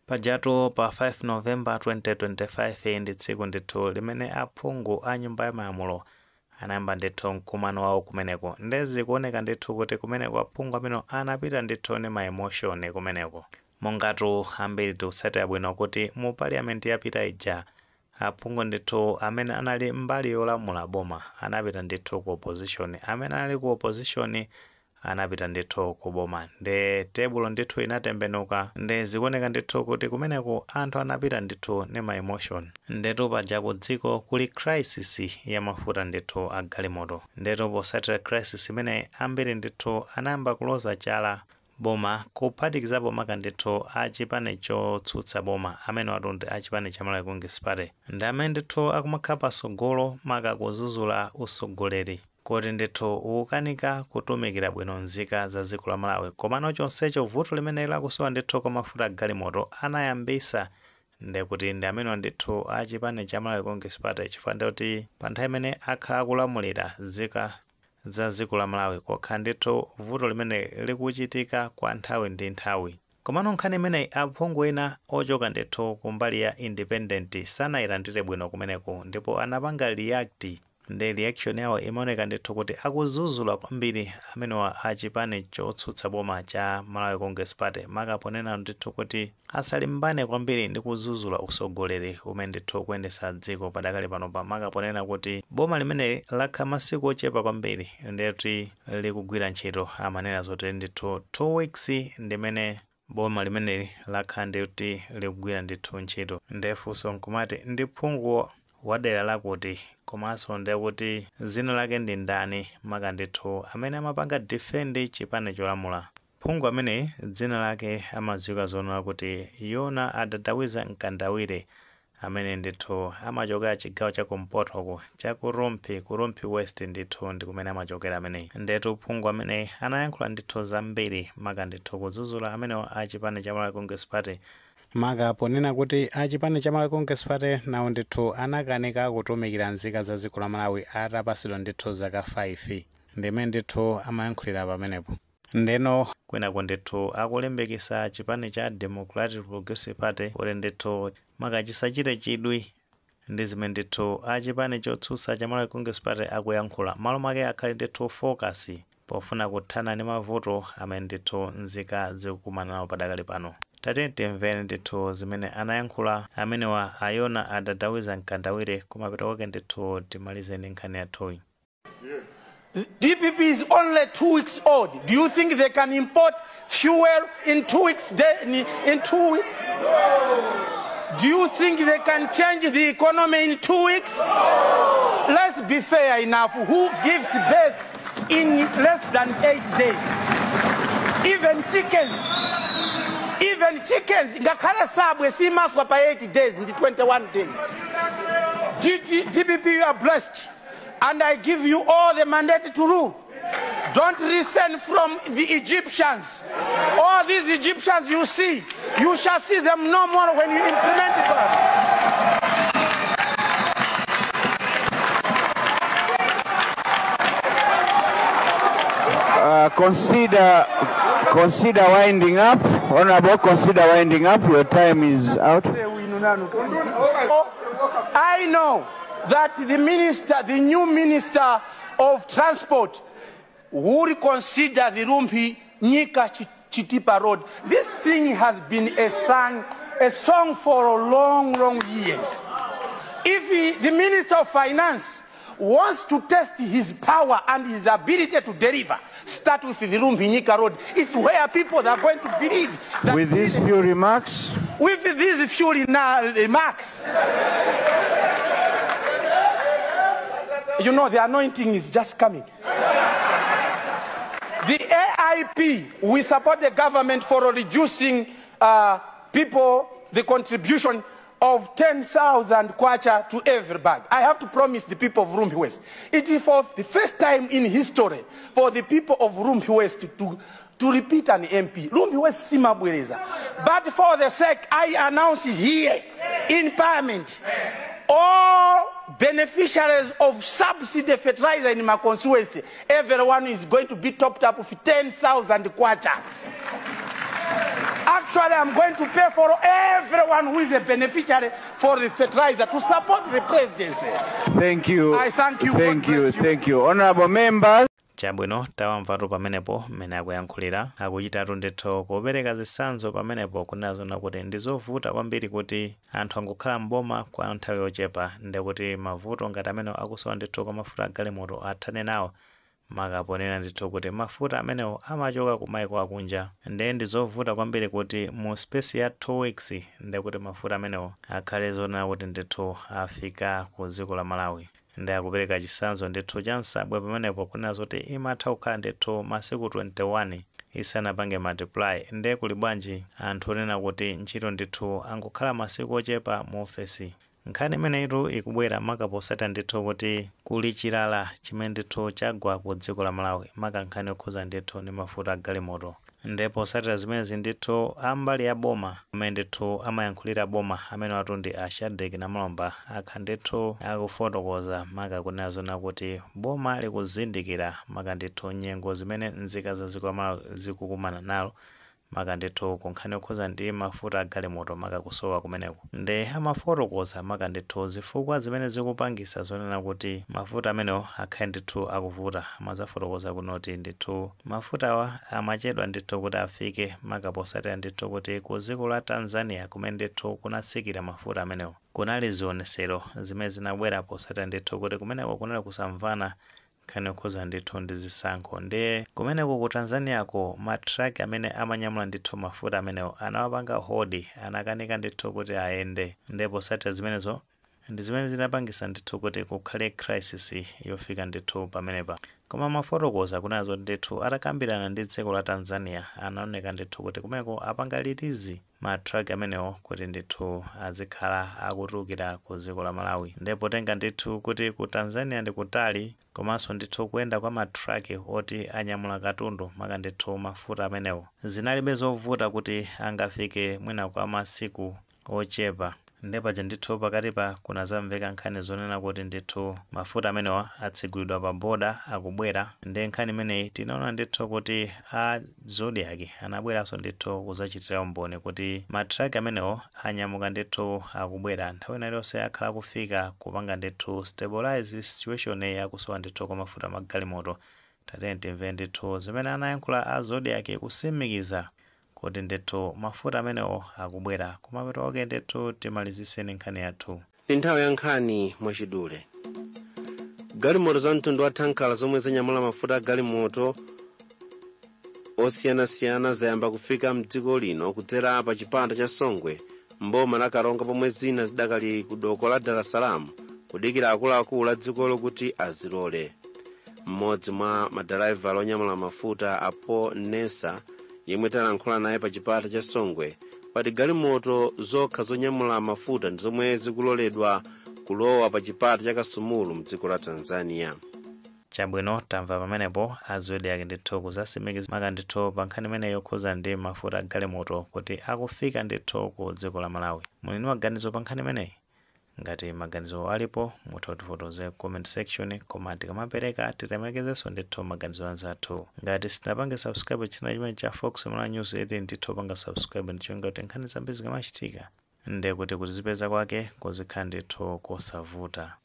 Pajatu pa 5 November 2025 ndi tsiku ndithu limene aphungu a Nyumba ya Malamulo anayamba ndithu mkumano wawo kumeneko. Ndezikuoneka ndithu kuti kumeneko aphungu amene anapita ndithu ndi ma emotion kumeneko. Mongatu ambiri tikusatira bwino kuti mu parliament yapita ija, aphungu ndithu amene anali mbali yolamula boma anapita ndithu ku opposition, amene anali ku opposition anapita ndithu ku boma. Nde tebulo ndithu inatembenuka. Nde zikuoneka ndithu kuti kumeneko anthu anapita ndithu ndi ma emotion. Ndetu paja ku dziko kuli crisis ya mafuta ndithu a galimoto. Ndetu posatira crisis imene, ambiri ndithu anayamba kuloza chala boma, kuphatikizapo maka ndithu a chipani chotsutsa boma amene watundi a chipani cha Malawi Congress Party, ndi amene ndithu akumakhala patsogolo maka kudzudzula usogoleri kuti ndithu ukukanika kutumikira bwino nzika za dziko la Malawi. Komano chonsecho vuto limene lakusowa ndithu kwa mafuta a galimoto anayambisa ndekuti ndi amene ndithu a chipani cha Malawi Congress Party, chifukwa ndikuti pa nthawi imene akhala akulamulira nzika za dziko la Malawi kokha ndithu vuto limene likuchitika kwa nthawi ndi nthawi. Komano nkhani imeneyi aphungu ena ochoka ndithu kumbali ya independent sanayilandire bwino kumeneku, ndipo anapanga react. Ndi reaction yawo imaoneka ndithu kuti akudzudzula kwambiri amenewa a chipani chotsutsa boma cha Malawi Congress Party, maka ponena ndithu kuti asalimbane kwambiri ndi kudzudzula usogoleri umene ndithu ukuyendetsa dziko padakali panopa, maka ponena kuti boma limeneli lakhala masiku ochepa kwambiri ndekuti likugwira ntchito. Amanena zoti ndithu 2 weeks ndimene boma limeneli lakhala ndikuti likugwira ndithu ntchito. Ndefunso nkumati, ndi phungu wa dera lakuti komanso ndekuti dzina lake ndi ndani, maka ndithu amene amapanga defend chipani cholamula? Phungu amene dzina lake amadziwika zonena kuti Yona Adadawiza Mkandawire, amene ndithu amachokera chigawo cha kumpotoko cha ku Rumphi, ku Rumphi West ndithu ndi kumene amachokera ameneyi. Ndetu phungu amene anayankhula ndithu zambiri, maka ndithu kudzudzula amenewa a chipani cha Malawi Congress Party, maka ponena kuti a chipani cha Malawi Congress Party nawo ndithu anakanika kutumikira nzika za dziko la Malawi atapasidwa ndithu zaka 5. Ndimene ndithu amayankhulira pamenepo. Ndeno kwinako ndithu akulimbikitsa chipani cha Democratic Progressive Party kuti ndithu maka chisachite chidwi ndi zimene ndithu a chipani chotsutsa cha Malawi Congress Party akuyankhula, malo mwake akhale ndithu focus pofuna kuthana ndi mavuto amene ndithu nzika zikukumana nawo padakali pano. Tatiye timvere ndithu zimene anayankhula amenewa a Yona Adadawiza Mkandawire. Kumapeto kwake ndithu timalize ndi nkhani yathuyi. DPP is only 2 weeks old. Do you think they can import fuel in 2 weeks? In 2 weeks? Do you think they can change the economy in 2 weeks? Let's be fair enough. Who gives birth in less than 8 days? Even chickens. Even chickens. Ngakhale sabwe simaswa pa 8 days ndi 21 days. DPP, you are blessed. And I give you all the mandate to rule. Don't listen from the Egyptians. All these Egyptians you see, you shall see them no more when you implement it. Consider winding up. Honorable, consider winding up. Your time is out. I know that the minister, the new minister of transport, will consider the Rumphi Nyika Chitipa Road. This thing has been a song for a long, long years. If the minister of finance wants to test his power and his ability to deliver, start with the Rumphi Nyika Road. It's where people are going to believe that With these few remarks, with these few remarks, the anointing is just coming. The AIP, we support the government for reducing people the contribution of 10,000 kwacha to every bag. I have to promise the people of Rumphi West. It is for the first time in history for the people of Rumphi West to repeat an MP. Rumphi West simabwereza. But for the sake, I announce here in Parliament, all beneficiaries of subsidy fertilizer in my constituency, everyone is going to be topped up with 10,000 kwacha. Actually, Actually, I'm going to pay for everyone who is a beneficiary for the fertilizer to support the presidency. Thank you. I thank you. Thank God you. bless you. Thank you. Honorable members. Chabwino, tawamvatu pamenepo mmene akuyankhulira, akuchitatu ndithu kupereka zitsanzo pamenepo kunena kuti ndizovuta kwambiri kuti anthu angokhala mboma kwa nthawi yochepa, ndekuti mavuto ngati amene akusowa ndithu kwa mafuta agalimoto athane nawo, makaponera ndithu kuti mafuta amenewo amachoka ku maiko akunja, ndiye ndizovuta kwambiri kuti mu space ya 2 weeks ndekuti mafuta amenewo akhale zonena kuti ndithu afika ku dziko la Malawi. Ndi akupereka chitsanzo ndithu cha nsabwe pamenepo kunena zoti imatha kukhala ndithu masiku 21 isanapange multiply, ndiye kuli bwanji anthu onena kuti ntchito ndithu angokhala masiku ochepa mu ofesi? Nkhani imeneyitu ikubwera maka posata ndithu kuti kuli chilala chimene ndithu chagwa ku dziko la Malawi, maka nkhani yokhuza ndithu ndi mafuta agalimoto. Ndipo posatira zimenezi ndithu ambali ya boma amene ndithu amayankhulira boma, amene watu ndi a Shadrick Namalomba, akha ndithu akufotokoza maka kunena zona kuti boma likuzindikira maka ndithu nyengo zimene nzika za dziko la Malawi zikukumana nalo, maka ndithu ku nkhani yokhuza ndi mafuta agalimoto, maka kusowa kumeneko. Ndi amafotokoza maka ndithu zifukwa zimene zikupangisa zonena kuti mafuta amenewo akhale ndithu akuvuta. Amazafotokoza kunoti ndithu mafutawa amachedwa ndithu kuti afike, maka posatira ndithu kuti ku dziko la Tanzania kumene ndithu kunatsikira mafuta amenewo kunali zionesero zimene zinabwera posatira ndithu kuti kumeneko kunali kusamvana nkhani yokhuza ndithu ndi zisankho. Ndiye kumeneko ku Tanzaniako matraki amene amanyamula ndithu mafuta amenewo anawapanga hold, anakanika ndithu kuti ayende. Ndipo posatira zimenezo ndi zimene zinapangisa ndithu kuti kukhale crisis yofika ndithu pamenepa. Koma mafotokoza kunazo ndithu atakambirana ndi dziko la Tanzania, anaoneka ndithu kuti kumeneko apanga release matraki amenewo kuti ndithu azikhala akutulukira ku dziko la Malawi. Ndipo tenga ndithu kuti ku Tanzania ndi kutali, komanso ndithu kuyenda kwa matraki oti anyamula katundu, maka ndithu mafuta amenewo, zinalibe zovuta kuti angafike mwina kwa masiku ochepa. Ndipo ndithu pakatipa kunazamveka nkhani zonena kuti ndithu mafuta amenewa atsigulidwa pa boda, akubwera. Ndi nkhani imeneyi tinaona ndithu kuti a Zodiak anabweranso ndithu kuzachitira umboni kuti matraki amenewo anyamuka ndithu, akubwera, nthawi ina iliyonse akhala kufika kupanga ndithu stabilize situation yakusowa ndithu kwa mafuta magalimoto. Tatene timve ndithu zimene anayankhula a Zodiak kusimikiza kuti ndithu mafuta amenewo akubwera. Kumapeto ake ndithu timaliziseni nkhani yathu. Ndi nthawi ya nkhani mwachidule. Galimoto za mtundu wa tankala zomwe zanyamula mafuta a galimoto osiyanasiyana zayamba kufika mdziko lino kudzera pa chipata cha Songwe mboma la Karonga, pomwe zina zidakali ku doko la Dar es Salaam kudikira akuluakulu a dzikolo kuti azilole. Mmodzi mwa madalaivala onyamula mafuta, apo Nesa, yemwe talankhula naye pa chipata cha Songwe, pati galimoto zokha zonyamula mafuta ndi zomwe zikuloledwa kulowa pa chipata cha Kasumulu mdziko la Tanzania. Chabwino, tamva pamenepo a Zodiak ndithu kuzasimikiza maka ndithu pa nkhani imeneyi yokhuza ndi mafuta agalimoto kuti akufika ndithu ku dziko la Malawi. Muli ndi maganizo pa nkhani imeneyi? Ngati maganizo alipo, mutha kutifotokozera comment section, koma tikamapereka tilemekezenso ndithu maganizo anzathu. Ngati sitinapange subscribe channel chimene cha Fox Malawi News 18, ndithu panga subscribe ndicholinga kuti nkhani zambiri zikamachitika ndiye kuti kuzipeza kwake kuzikhala ndithu kosavuta.